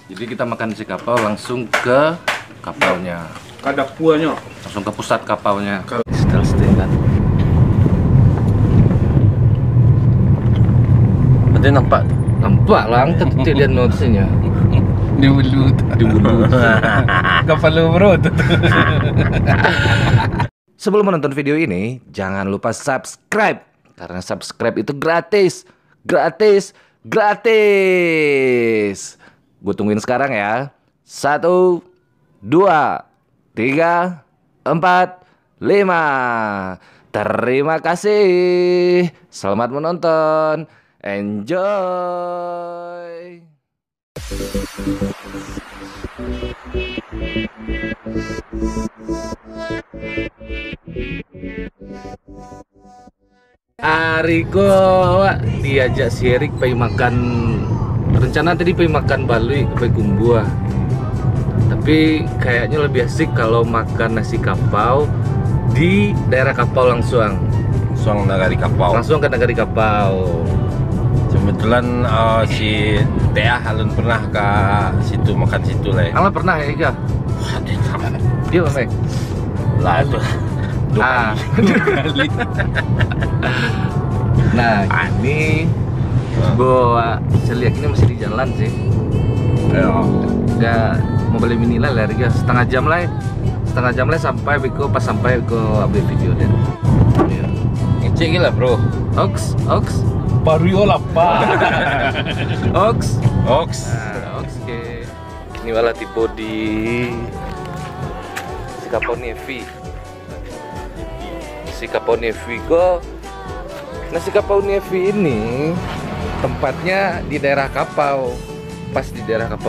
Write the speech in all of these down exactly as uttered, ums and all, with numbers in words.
Jadi kita makan nasi kapau langsung ke kapaunya. Ka dapuanyo. Langsung ke pusat kapaunya. Kal- Setel-setelan. Berarti nampak tu? Nampak lah, angkat tu dia notes-nya. Di ulu tu. Di ulu. Kapalo bro tu. Sebelum menonton video ini, jangan lupa subscribe. Karena subscribe itu gratis. Gratis. Gratis. Gue tungguin sekarang ya. Satu, dua, tiga, empat, lima. Terima kasih. Selamat menonton. Enjoy. Ari ko awak diajak si Erik pai makan, rencana tadi pai makan baluik, pai kumbuah. Tapi kayaknya lebih asik kalau makan nasi kapau di daerah kapau langsung. Langsung nagari kapau. Langsung ke nagari kapau. Kebetulan, eh, si Teah alun pernah ka situ, makan situ lah ya. Alah pernah ya, Ika? Wah, dia tak. Dia pernah. Lah tu. Dua Ah. kali. Dua kali. Nah, ini Ah. bawa celiak ini masih di jalan sih. Ya. Gak mau beli mini lah, lari gak setengah jam lah. Setengah jam lah sampai beko, pas sampai beko update video deh. Iya. Ngecek gila, bro. Oks, oks. Baru yo lapar. Oks. Oks. Nah, oks, oke. Ini malah tibo di si kapau Nevi. Si kapau Nevi ko. Nah, si kapau Nevi ini tempatnya di daerah kapau. Pas di daerah kapau.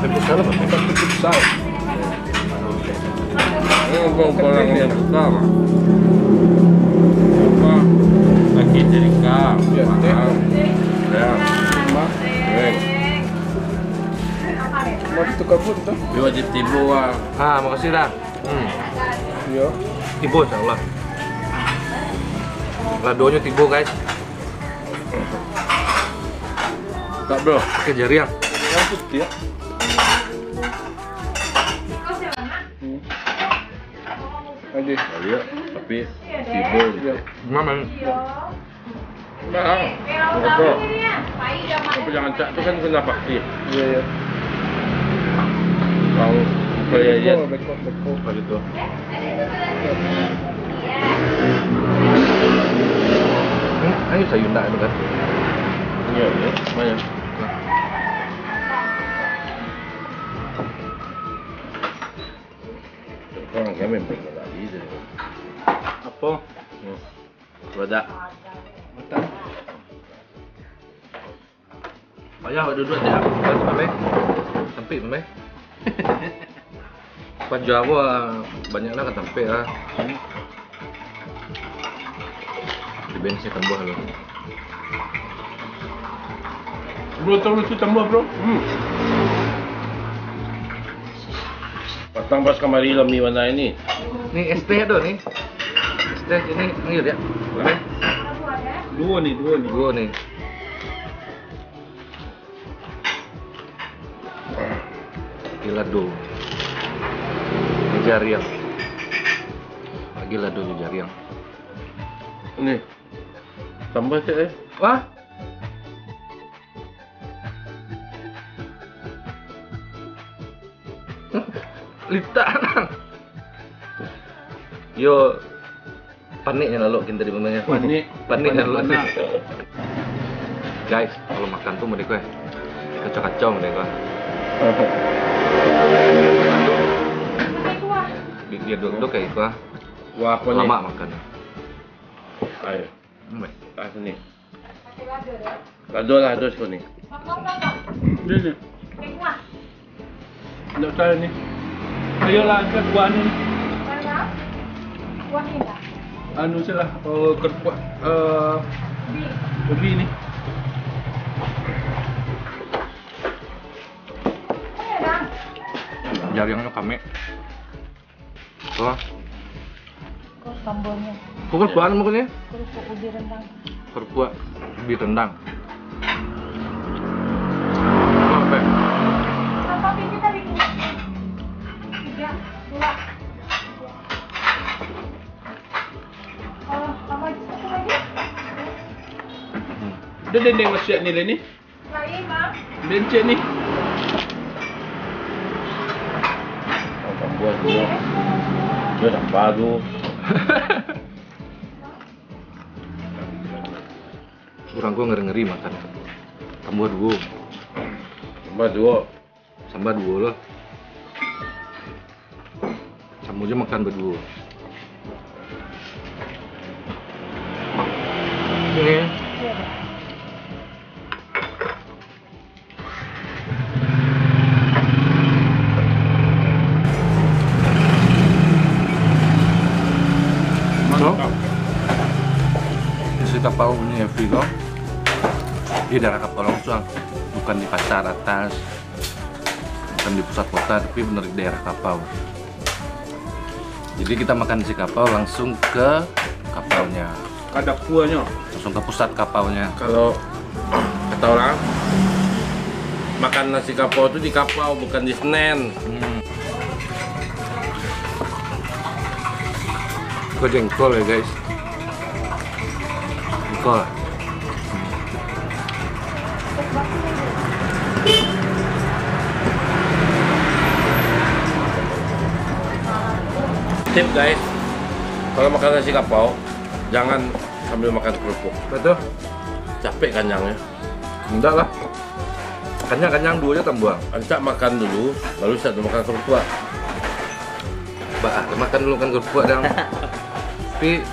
Sampai salah, Bang. Sampai futsal. Ini bukan, bukan lagi yang besar. Apa? Lagi cerita. Ya, teh. Mahal. Ya. Mah. Keren. Mau itu kabut tuh. Dia wajib timbul, ah. Ah, makasih dah. Hmm. Iya. Tibo, insyaallah. Ladonyo tibo, guys. Tak, bro. Pakai jariang. Yang putiah. Hmm. Lagi. Tapi tibo gitu. Iya. Gimana? Nah, betul. Tapi jangan cak tu kan kena pasti. Iya, iya. Kalau kayak aja. Beko, beko, beko. Apa gitu? Hmm, ayo sayur nak itu kan? Iya, iya, lumayan. Orang kami memang lagi tu. Apa? Hmm. Wadah. Wadah. Payah awak duduak di atas, Bang, eh. Sempit, Bang, eh. Panjang awak banyak lah, kan sempit lah. Di bench saya tambah lah. Bro, terus tu tambah, bro. Hmm. Patang pas kamari lah mi warna ini. Ni es teh tu ni. Es teh ini, ni dia. Hah? Duo ni, duo ni. Duo ni. Lagi lado. Ni jariang. Lagi lado ni jariang. Ni. Tambah cek eh. Wah. Litak. Yo, panik nyo lalok kin tadi pamanya. Panik. Panik nyo lalok. Panik. Guys, kalau makan tu mereka eh, kacau-kacau mereka. Bibia duduk kayak itu ah. Wah, apa ni? Lamak makan. Ayo. Hmm, baik. Ah, sini. Lado lah, dos ko ni. Dia ni. Ndak usah ni. Ayolah, angkat kuah ni. Anu salah, oh, kerupuk, eh, ubi ni. Jariangnyo kamek. Wah. Kok sambalnya? Kok kerupuan mukanya? Kerupuk ubi rendang. Kerupuk ubi rendang. Apa? Apa ini tadi? Tiga, dua. Oh, tambah satu lagi. Hmm. Udah dendeng masuk ni, Leni? Lain, Bang. Bencet ni. Oh, tambah duo. Dia tambah duo. Urang ko ngeri-ngeri makan. Tambah duo. Tambah duo. Sambal duo lah. Samo jo makan baduo. Ini. Mantap. Nasi kapau ini Evi ko. Di daerah kapau langsung, bukan di pasar atas. Bukan di pusat kota, tapi benar di daerah kapau. Jadi kita makan nasi kapau langsung ke kapaunya. Ka dapuanyo. Langsung ke pusat kapaunya. Kalau kata orang, makan nasi kapau tu di kapau, bukan di Senen. Hmm. Ko jengkol ya, guys. Jengkol. Tip, guys, kalau makan nasi kapau, jangan sambil makan kerupuk. Betul. Capek kanyangnya. Enggak lah. Kanyang-kanyang duo aja tambuang. Ancak makan dulu, baru siap makan kerupuk. Bah, makan dulu kan kerupuk dang. Tapi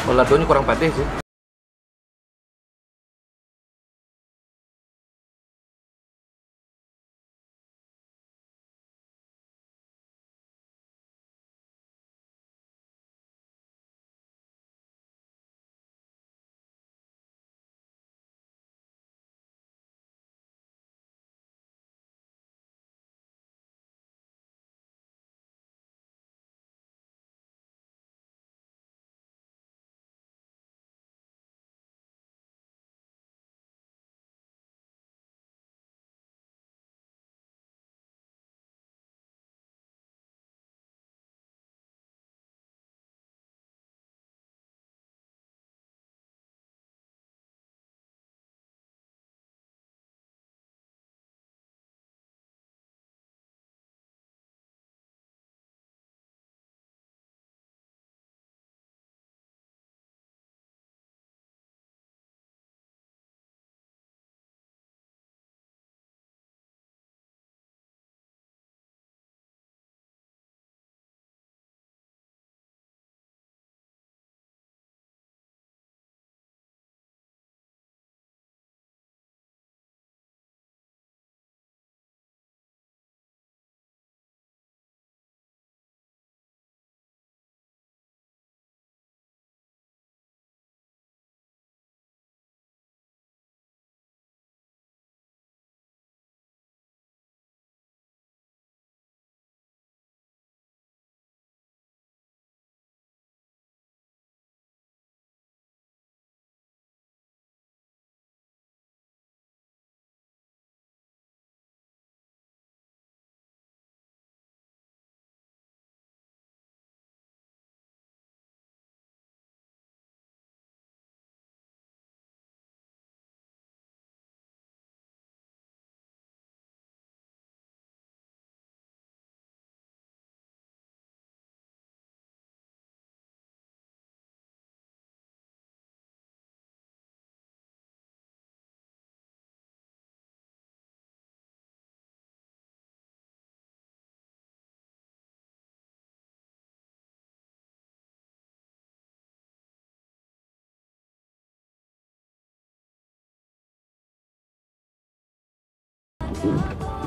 baladonyo kurang padeh sih.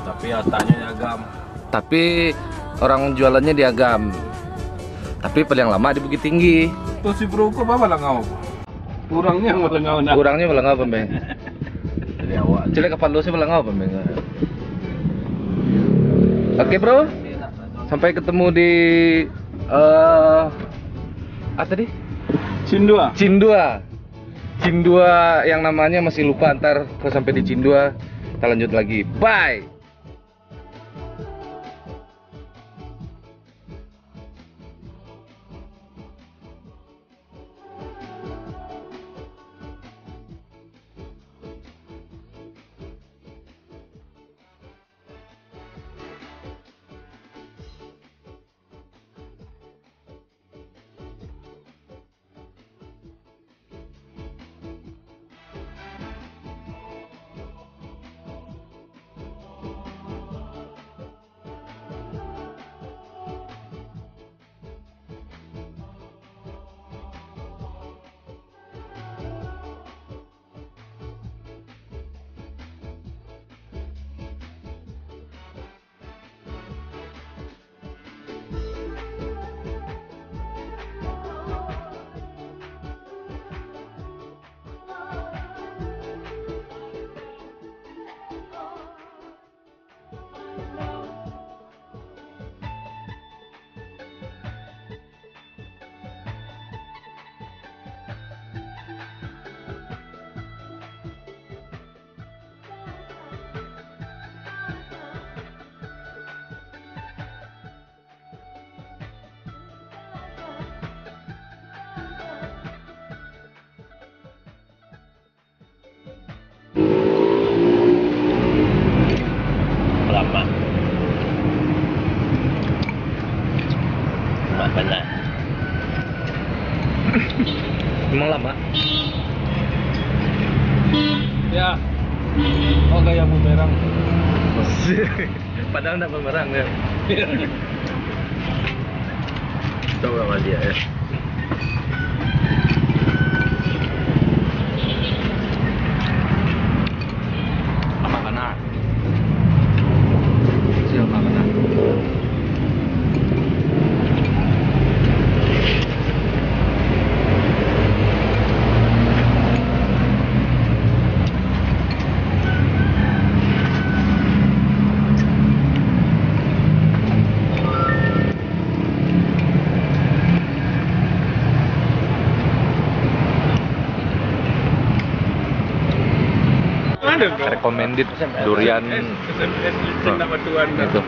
Tapi ataknyo di Agam. Tapi orang jualannya di Agam. Tapi paling lama di Bukittinggi. Tu si Bro ko ba Balangau? Urangnyo Balangau nah. Urangnyo Balangau, Pambeng. Dari awak. Cilek kapalo si Balangau, Pambeng. Oke, Bro. Sampai ketemu di, eh, apa tadi? Cindua. Cindua. Cindua yang namanya masih lupa, ntar kalau sampai di Cindua, kita lanjut lagi. Bye. Lama. Lama benar. Memang lama. Ya. Oh, gaya bumerang. Padahal ndak bumerang, ya. Coba sama dia, ya. Lama benar. Siap, lama benar. Recommended durian. Itu.